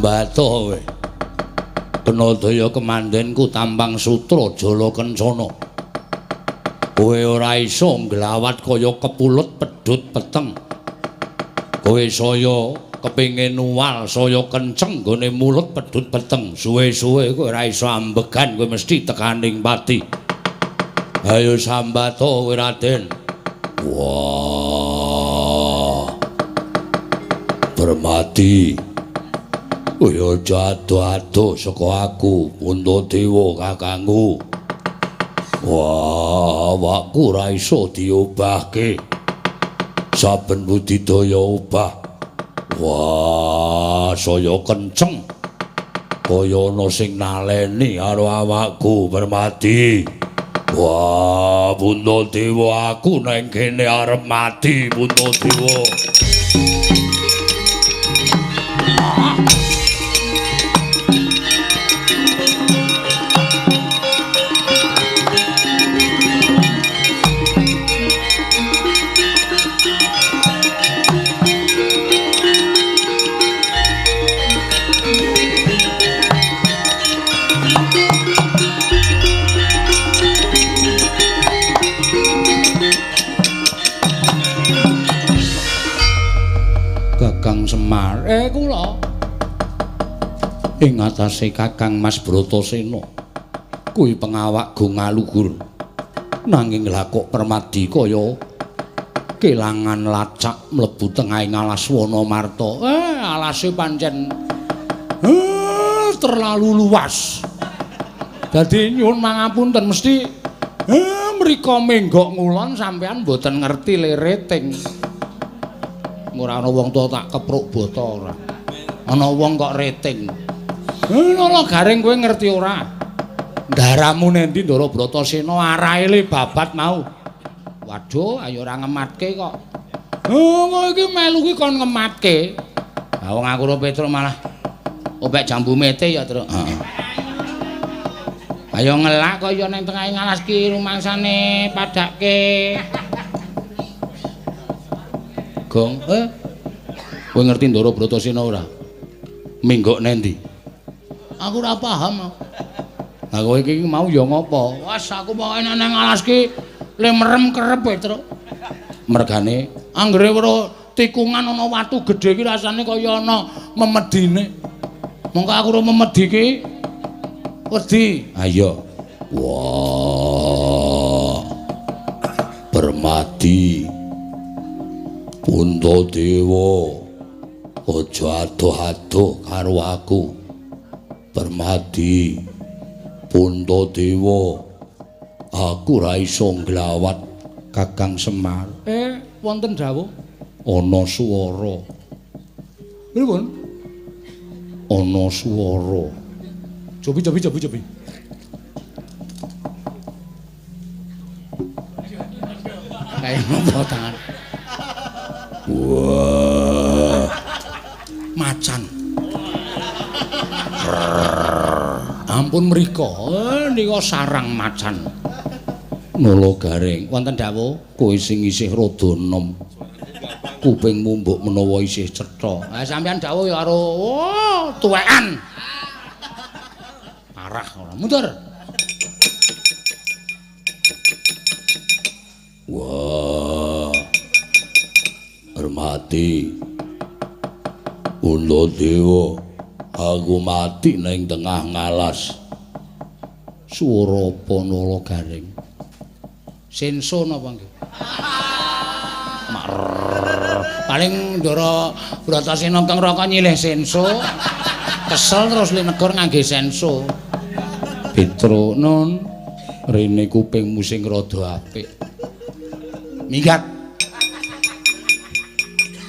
Sambato kowe. Kena daya kemandenku Tambang Sutra Jala Kencana. Kowe ora iso nglawat kaya kepulut pedhut peteng. Kowe saya kepengin nuwal saya kenceng nggone mulut pedhut peteng. Suwe-suwe kowe ora iso ambegan, kowe mesti tekaning pati. Ayo sambato kowe Raden. Wah. Permati. Kowe aja ado-ado saka aku, Puntadewa kakangku. Wah, awakku ora iso diobahke. Saben budidaya obah. Wah, saya kenceng. Kaya ana sing naleni karo awakku, Permati. Wah, Puntadewa, aku nang kene arep mati, Puntadewa. Kakang Semar, kula ing atase Kakang Mas Bratasena kuwi pengawak go ngaluhur, nanging lha kok Permadi kaya kelangan lacak mlebu tengahing alas Wanamarta. Alase pancen terlalu luas. Dadi nyuwun mangapunten mesti mriko menggok ngulon sampean mboten ngerti lireting. Ora ana wong tuwa tak kepruk bata ora. Ana wong kok rating. Lho garing kowe ngerti ora? Ndaramu nendi Ndara Bratasena arahe le babat mau. Waduh, ayo ora ngematke kok. Oh, kowe iki melu ki kon ngematke. Lah wong aku ro Petruk malah opek jambu mete ya, Truk. Heeh. Ayo ngelak kaya nang tengahe ngalas ki rumangsane padake. Gong, kowe ngerti Ndara Bratasena ora? Minggok nendi? Aku ora paham. Lah kowe iki mau ya ngopo? Wes aku pokoke nang alas ki le merem kerep Petruk. Mergane anggere weruh tikungan ana watu gedhe iki rasane kaya ana memedine. Mongko aku ora memedi ki wedi. Ayo. Wah. Permati. Puntadewa, aja adoh-adoh karo aku. Permati, Puntadewa, aku ora iso nglawat Kakang Semar. Wonten dawuh ana swara. Pripun? Ana swara. Cobi cobi cobi cobi. Kayak ngopo tangan. Wah, macan. Ampun mriko, nika sarang macan. Nala garing, wonten dawuh kowe sing isih rada enom. Kupingmu mbok menawa isih cetha. Ha sampean dawuh ya karo tuwekan. Parah ora. Mundur. Wah. Hormati Puntadewa, aku mati ning tengah ngalas. Swara apa Nala garing? Senso napa nggih? Paling Ndara Bratasena kang Raka nyilih senso. Kesel terus linegor ngangge senso. Petruk nun rene kupingmu sing rada apik. Minggat.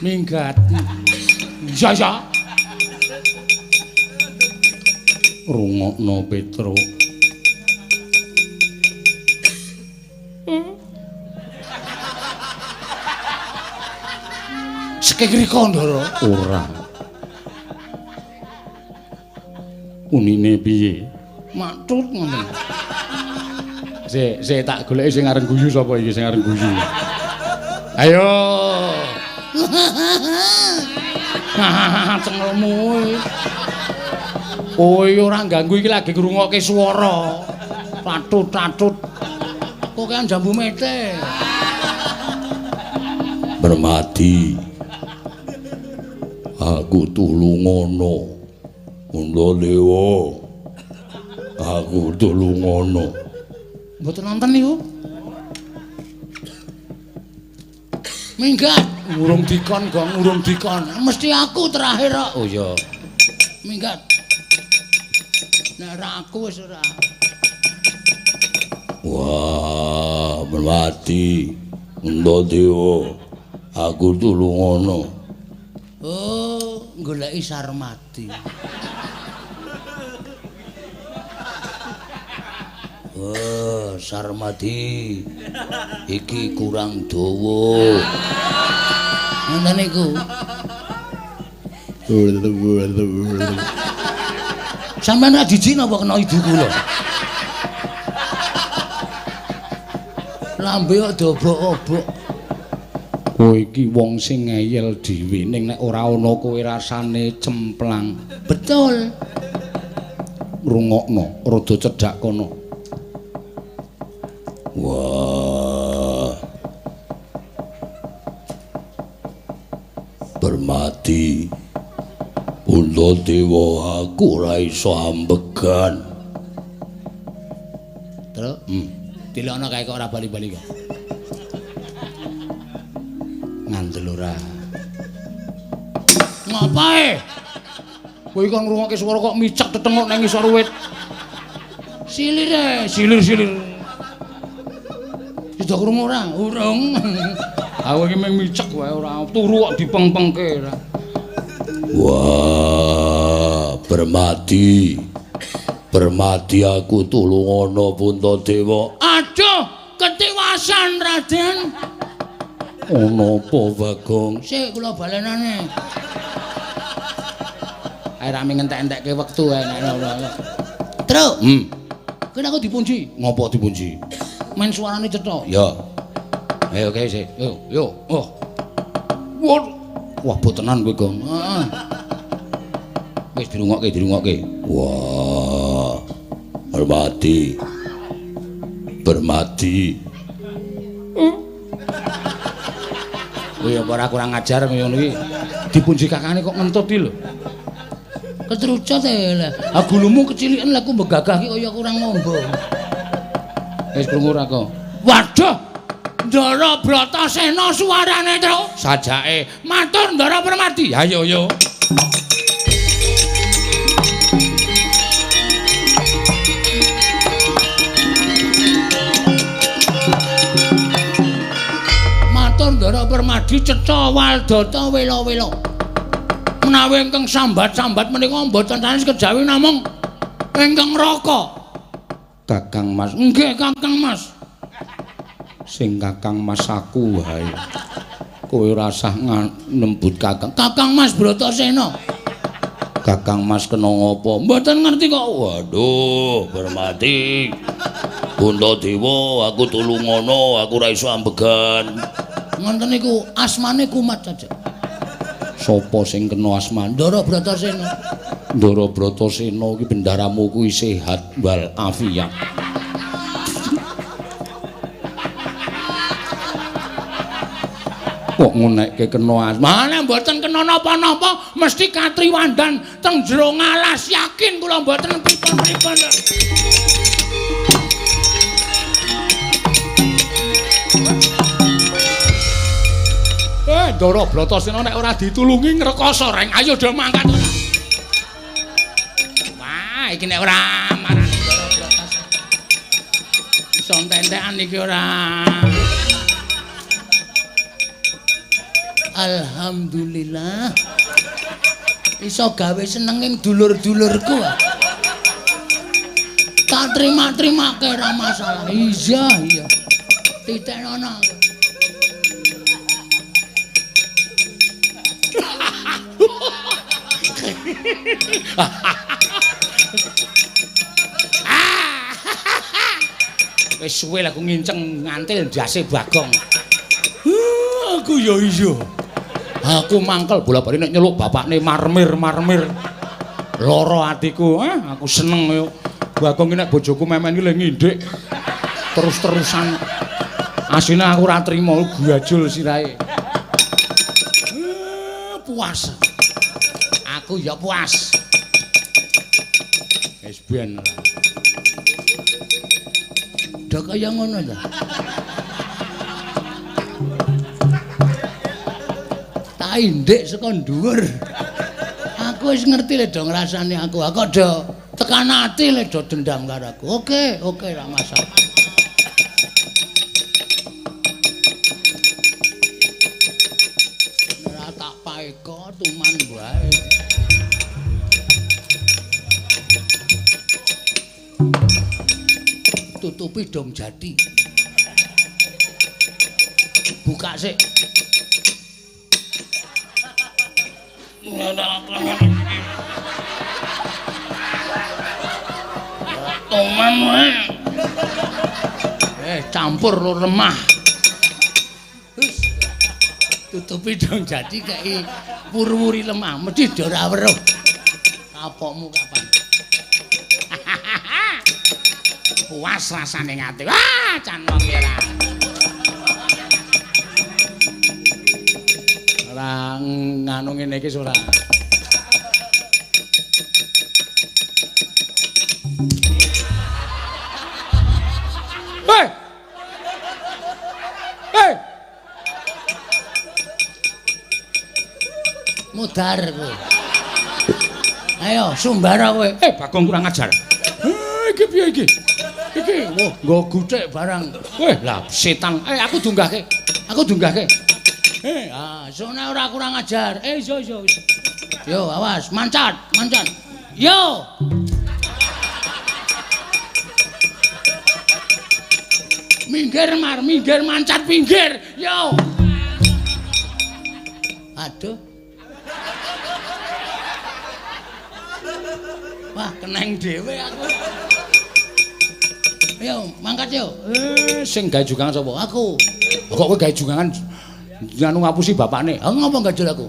Minggat. Iya ya. Rungokno Petruk. Sekek riko Ndara. Ora. Unine piye? Maktut ngoten. Sik, sik tak goleki sing arep guyu sapa iki sing arep guyu. Ayo. Cengelmu. Oh iya ora ganggu iki lagi ngrungokke swara. Tatut-tatut. Kok kan jambu mete. Permadi. Aku tulungono. Puntadewa. Aku tulungono. Mboten nonton niku. Minggat, urung dikon, Gong, urung dikon. Mesti aku terakhir kok. Oh iya. Minggat. Nek ora aku wis ora. Wah, Permadi. Puntadewa. Aku tulungono. Oh, goleki Sarmadi. Oh, Sarmadi. Iki kurang dawa. Ngoten niku. Sampeyan ra jijik napa kena ibu kula? Lambe kok dobok-obok. Kowe iki wong sing ngeyel dhewe ning nek ora ana kowe rasane cemplang. Betul. Rungokno, rada cedhak kono. Wah. Permadi. Puntadewa aku ora iso ambegan. Terus, dilokno kae kok ora bali-bali kok. Ngandel ora. Ngapae? Kowe kok ngrungokke swara kok micek tetenguk nang ngisor wit. Silire, silir-silir. Sudah krungu ora? Urung. Aku iki mung micek wae ora turu kok dipengpengke ora. Wah, Permadi. Permadi aku tulungono Puntadewa. Aduh, ketiwasan Raden. Ana apa, Bagong? Sik kula balenane. Ae rame ngentek-entekke wektu ae nek ora. Truk. Kene aku dipunji. Ngopo dipunji? Men suarane cetha. Ya. Ayo kae sik. Yo, yo. Oh. Wah, botenan kowe, Gong. Heeh. Wis dirungokke, dirungokke. Wah. Permadi. Permadi. Kowe ya ora kurang ajar ngono iki. Dipunji kakane kok ngentut iki lho. Ketrucut e lha. Ah gulumu keciliken lha ku mbegagah iki kaya kurang ngombo. Wis krungu ora kok. Waduh. Ndara Bratasena suarane, Truk. Sajake matur Ndara Permadi. Ayo yo. Matur Ndara Permadi cetha waldata wela-wela. Menawi ingkang sambat-sambat menika mboten sanes kejawi namung ingkang raka. Kakang Mas. Nggih, Kakang Mas. Sing Kakang Mas aku wae. Kowe ora usah nembut Kakang. Kakang Mas Bratasena. Kakang Mas kena ngopo? Mboten ngerti kok. Waduh, Permadi. Puntadewa, aku tulungono, aku ora iso ambegan. Ngoten niku asmane kumat saja. Sopo sing kena asmane? Ndara Bratasena. Ndara Bratasena iki bendaramu kuwi sehat wal afiat. Kok ngonekke kena asma? Mana mboten kena napa-napa, mesti katriwandan teng jero ngalas, yakin kula mboten pripun-pripun. Ndara Bratasena nek ora ditulungi ngrekoso reng. Ayo do mangkat ora. Wah, iki nek ora marani Ndara Bratasena. Iso entek-entekan iki ora. Alhamdulillah. Iso gawe senenging dulur-dulurku. Tak terima-terimake ora masalah. Iya, iya. Titenono. Wis suwe lah aku nginceng ngantil ndase Bagong. Aku ya iya. Aku mangkel bola-bali nek nyeluk bapakne marmir-marmir. Lara atiku, aku seneng yo. Bagong iki nek bojoku memen iki le ngindik terus-terusan. Asline aku ora trimo gajul sirahe. Puas. Aku ya puas. Wis ben. Do kaya ngono ta. Tak indik saka dhuwur. Aku wis ngerti le do ngrasani aku. Aku do tekan ati le do dendam karo aku. Oke, oke ra masalah. Ora tak paeka tuman wae. Tutupi dong jati. Buka sik. Tuman wae. Campur lho lemah. Terus tutupi dong jati kei wuri-wuri lemah, mesti do ora weruh. Kapokmu kapan? Puas rasane ngati. Wah, can wong ora. Ora nganu ngene iki ora. Hei. Hei. Mudar kowe. Ayo sumbara kowe. Bagong kurang ajar. Iki piye iki? Iki wah nggo guthik barang. Weh, lah setan. Aku dunggahke. Aku dunggahke. Ah, sone ora kurang ajar. Iso iso. Yo, awas, mancat, mancat. Yo. Minggir mar, minggir mancat pinggir. Yo. Aduh. Wah, keneng dhewe aku. Ayo, mangkat yo. Sing gawe jugangan sapa? Aku. Kok kowe gawe jugangan nganu ngapusi bapakne? Ha ngopo gajul aku?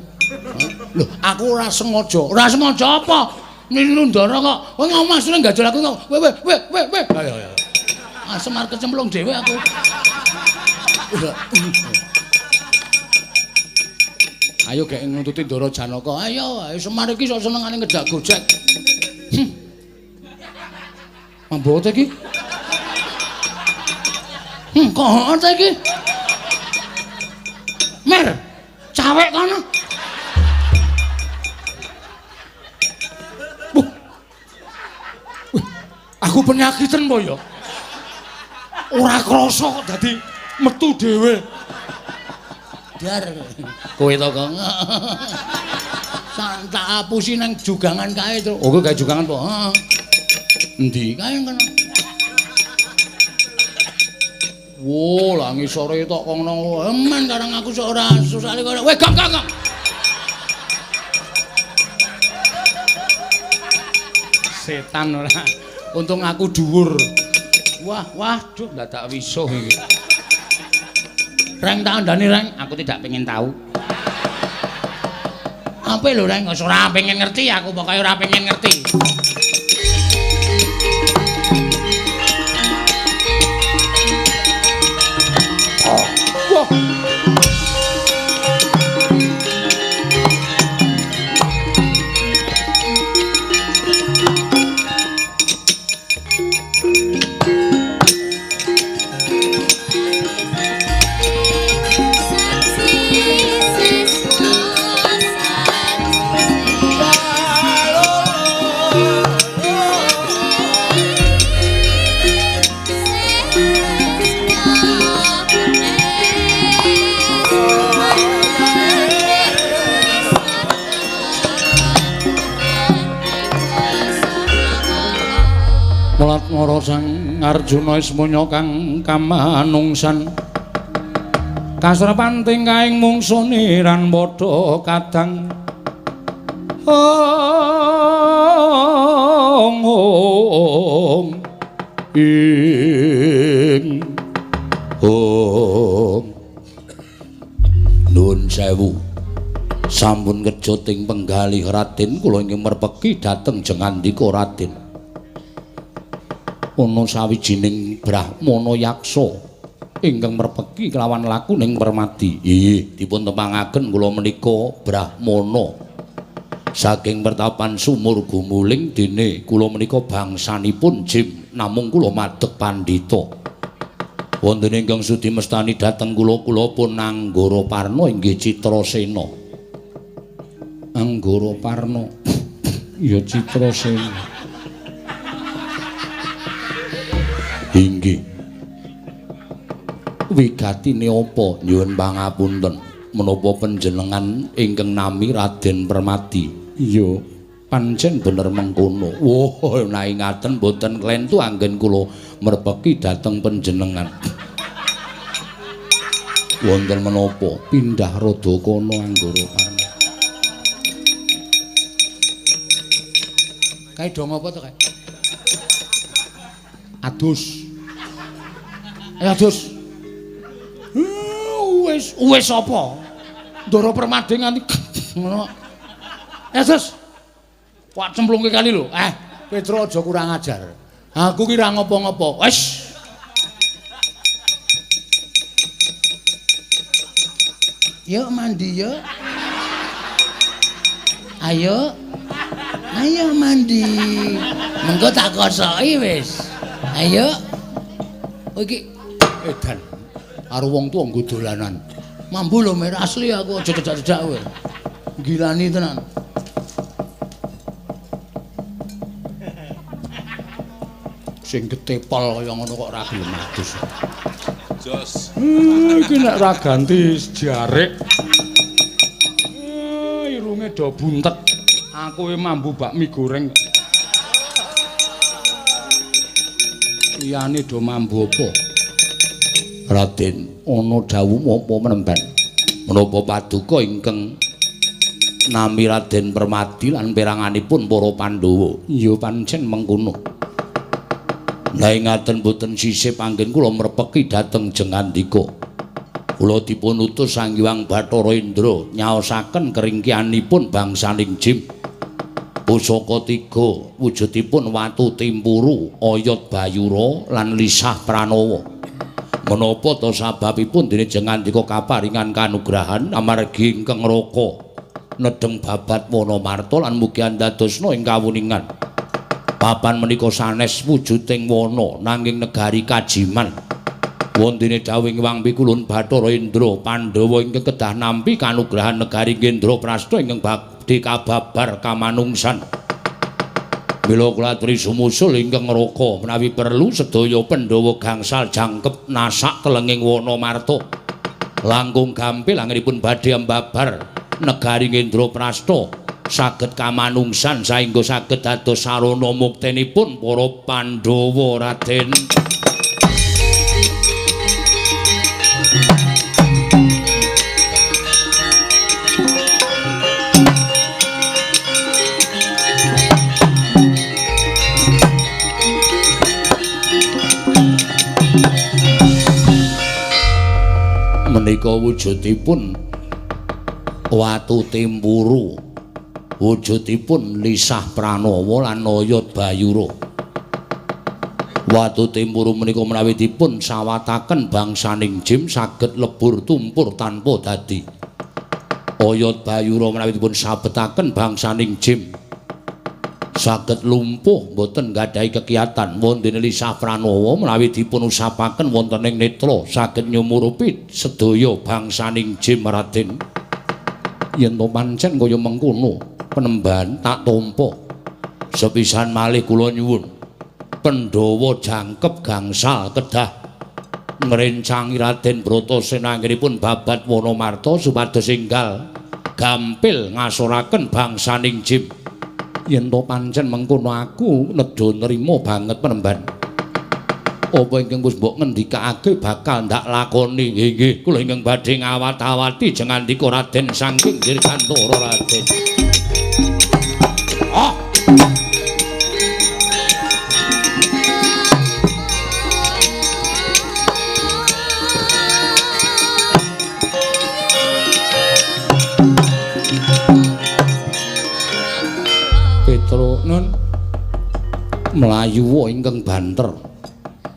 Lho, aku ora sengaja. Ora sengaja apa? Niru ndara kok. Kowe ngomong maksudnya gajul aku kok. Kowe kowe kowe kowe. Ayo ayo. Ah, semar kecemplung dhewe aku. Ayo gek nuntuti Ndara Janaka. Ayo, ayo Semar iki sok senengane ngejak gojek. Mambo ta iki? Kok ta iki? Mer, cawek kono. Wah. Aku penyakiten po ya. Ora krasa kok dadi metu dhewe. Dar. Kowe to, Kang. Tak apusi nang jugangan kae, Truk. Oh, kowe gawe jugangan po? Heeh. Endi? Kae kono. Wo, lah ngisore tok kono. Eman karang aku sok ora susale kono. Weh, gong gong gong. Setan ora. Untung aku dhuwur. Wah, wah, duh dadak wisuh iki. Reng tak andani, Reng. Aku tidak pengen tahu. Apa lho, Reng? Ora pengen ngerti aku, pokoke ora pengen ngerti. Wah. Mulat Sang Arjuna ismunya kang kamanungsan kasrepan tingkahing mungsune ran padha kadang ong ong ing ong. Nuwun sewu. Sampun kejut ing penggalih Raden, kula ingkang merpeki dhateng jengandika Raden. Ana sawijining brahmana yaksa ingkang merpeki kelawan lakuning Permadi. Inggih, dipun tepangaken kula menika brahmana saking pertapan Sumur Gumuling, dene kula menika bangsanipun Jim, namung kula madeg pandhita. Wonten ingkang sudi mestani dhateng kula, kula pun Anggara Parna inggih Citrasena. Anggara Parna ya Citrasena. Inggih. Wigatine apa? Nyuwun pangapunten. Menapa panjenengan ingkang nami Raden Permadi? Iya, pancen bener mengkono. Wah, nek ngaten mboten klentu anggen kula merpeki dhateng panjenengan. Wonten menapa? Pindah rada kono Anggara Parna. Kae do ngopo to kae? Adus. Ayo adus. Wis, wis apa? Ndara Permadi nganti ngono. Adus. Wak cemplungke kali lho. Petro aja kurang ajar. Aku ki ra ngopo-ngopo. Wis. Yuk mandi yuk. Ayo. Ayo mandi. Mengko tak kosoki wis. Ayo. Oh iki edan. Karo wong tuwa nggo dolanan. Mambu lho mer asli aku aja cedak-cedak kowe. Gilani tenan. Sing ketepol kaya ngono kok ora gelem adus. Jos. Iki nek ora ganti jarik. Irunge do buntet. Aku e mambu bakmi goreng. Liyane do mambu apa? Raden, ana dawuh apa menemban? Menapa paduka ingkang nami Raden Permadi lan peranganipun para Pandhawa? Ya pancen mengkono. Lah ngaten boten sisih panggen kula merpeki dhateng jengandika. Kula dipun utus Sang Hyang Bathara Indra nyaosaken keringkianipun bangsaning Jim. Pusaka tiga wujudipun watu timpuru, oyot bayura lan lisah pranawa. Menapa ta sababipun dene jengandika kaparingan kanugrahan amargi ingkang raka nedheng babat Wanamarta lan mugi andadosna ing kawuningan. Papan menika sanes wujuding wana nanging negari kajiman. Wontene dawuh Hyang Pikulun Bathara Indra Pandhawa ingkang kedah nampi kanugrahan negari Indraprasta ingkang badhe kababar kamanungsan. Mila kula aturi sumusul ingkang raka menawi perlu sedaya Pandhawa gangsal jangkep nasak telenging Wanamarta. Langkung gampil anggenipun badhe ambabar negari Indraprasta saged kamanungsan saengga saged dados sarana muktenipun para Pandhawa Raden. Menika wujudipun watu timpuru, wujudipun lisah pranawa lan oyot bayura. Watu timpuru menika menawi dipun sawataken bangsaning Jim saged lebur tumpur tanpa dadi. Oyot bayura menawi dipun sabetaken bangsaning Jim saged lumpuh boten nggadahi kekiatan. Wontene lisah pranawa menawi dipun usapaken wonten ing netra saged nyumurupi sedaya bangsaning Jim Raden. Yen to pancen kaya mengkono penemban tak tampa. Sepisan malih kula nyuwun Pandhawa jangkep gangsal kedah ngrencangi Raden Bratasena anggenipun babat Wanamarta supados enggal gampil ngasoraken bangsaning Jim. Yen to pancen mengkono aku nedha nrima banget penemban. Apa ingkang wis mbok ngendikake bakal ndak lakoni. Nggih, kula ingkang badhe ngawat-awati jengandika Raden saking Dirgantara Raden. Ah. Mlayu ingkang banter.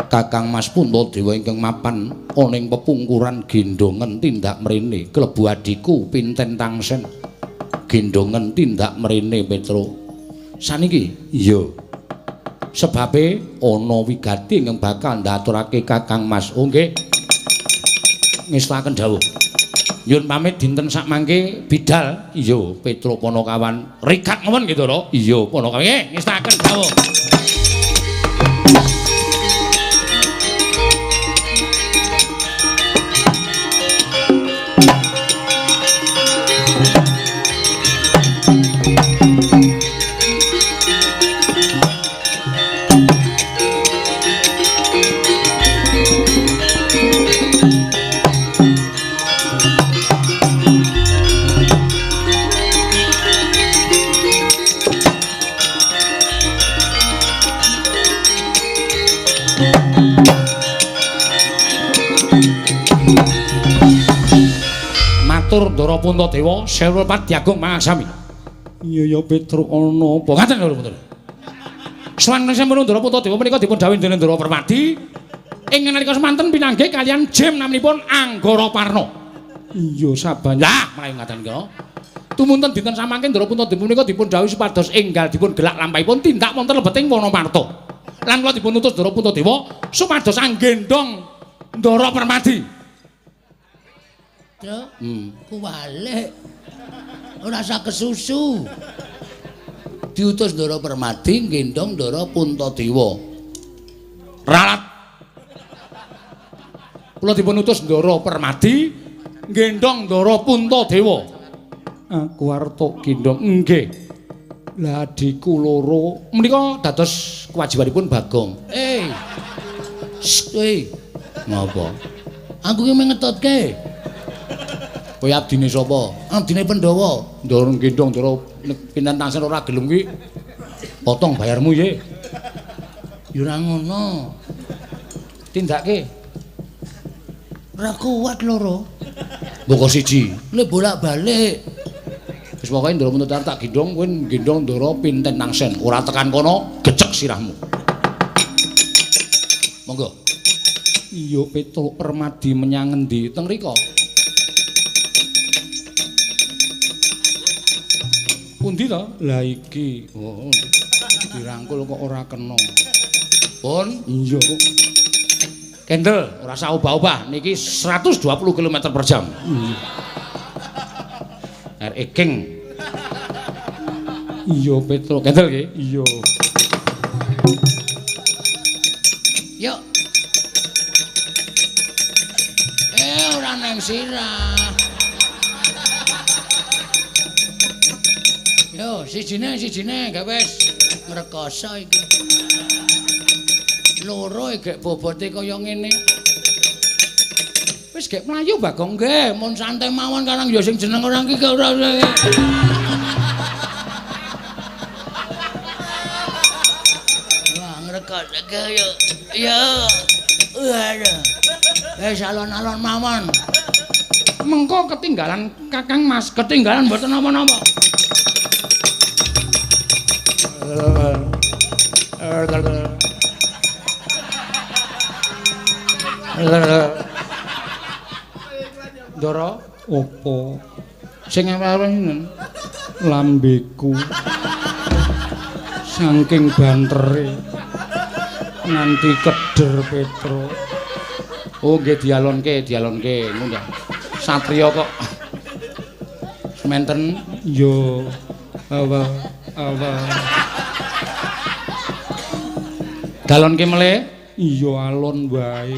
Kakang Mas Puntadewa ingkang mapan ana ing pepungkuran gendongen tindak mrene klebu adhiku Pinten Tangsen. Gendongen tindak mrene Petro. Saniki? Iya. Sebabe ana wigati ingkang bakal ndaturake Kakang Mas. Oh nggih. Ngestaken dawuh. Nyuwun pamit dinten sakmangke bidal. Iya, Petro Panakawan. Rikat mawon nggih, Ndara. Iya, Panakawan. Nggih, ngestaken dawuh. Matur Ndara Puntadewa sewu padyagung mangaksami. Iya ya Petruk ana apa? Ngaten lho Puntadewa. Sampun Ndara Puntadewa menika dipun dhawuhi dening Ndara Permadi ing nalika semanten pinanggih kaliyan jim naminipun Anggara Parna. Iya saban. Lah mlayu ngaten iki. Tumunten dinten samangke Ndara Puntadewa menika dipun dhawuhi supados enggal dipun gelak lampahipun tindak wonten lebeting Wanamarta. Lan kula dipun utus Ndara Puntadewa supados anggendhong Ndara Permadi. Truk, kuwalik. Ora usah kesusu. Diutus Ndara Permadi nggendhong Ndara Puntadewa. Ralat. Kula dipun utus Ndara Permadi nggendhong Ndara Puntadewa. Aku arep tok gendhong. Nggih. Lah adhiku loro menika dados kewajibanipun Bagong. Eh. Sst, eh. Ngapa? Aku ki mung ngetutke. Kowe abdine sapa? Abdine Pandhawa. Ndara gendhong Ndara pinten tangsen ora gelem kuwi. Potong bayarmu ye. Ya ora ngono. Tindake. Ora kuat loro. Mboko siji. Le bolak-balik. Wis pokoke Ndara Puntadewa tak gendhong kowe gendhong Ndara pinten tangsen. Ora tekan kono gecek sirahmu. Monggo. Iya Petruk Permadi menyang ngendi? Teng riko. Pundi to? Lah iki. Oh, dirangkul kok ora kena. Pun, iya kok. Kendel, ora usah obah-obah. Niki 120 km per jam. Iya. RE King. Iya, Petro. Kendel nggih? Iya. Yuk. Ora nang sirah. Yo, sijine gak wis ngrekoso iki. Loro gek bobote kaya ngene. Wis gek mlayu Bagong nggih, mun santai mawon karang ya sing jeneng orang iki ora. Wah, ngrekoso yo. Yo. Waduh. Wis alon-alon mawon. Mengko ketinggalan Kakang Mas, ketinggalan mboten napa-napa. Ndara opo? Sing ewe-ewe sinten? Lambeku. Saking bantere nganti keder Petro. Oh nggih dialonke, dialonke ngono. Satriya kok sementen yo awa awa. Dalonke mele? Iya alon wae.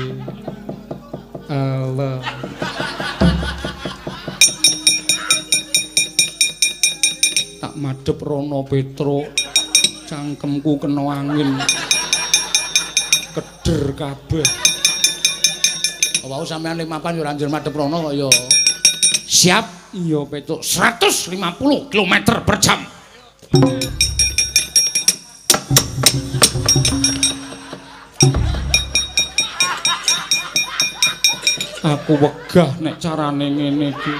Ala. Tak madhep rono Petro. Cangkemku kena angin. Keder kabeh. Wau sampean limapan yo ora njur madhep rono kok ya. Siap? Iya Petro. 150 km per jam. Aku wegah nek carane ngene iki.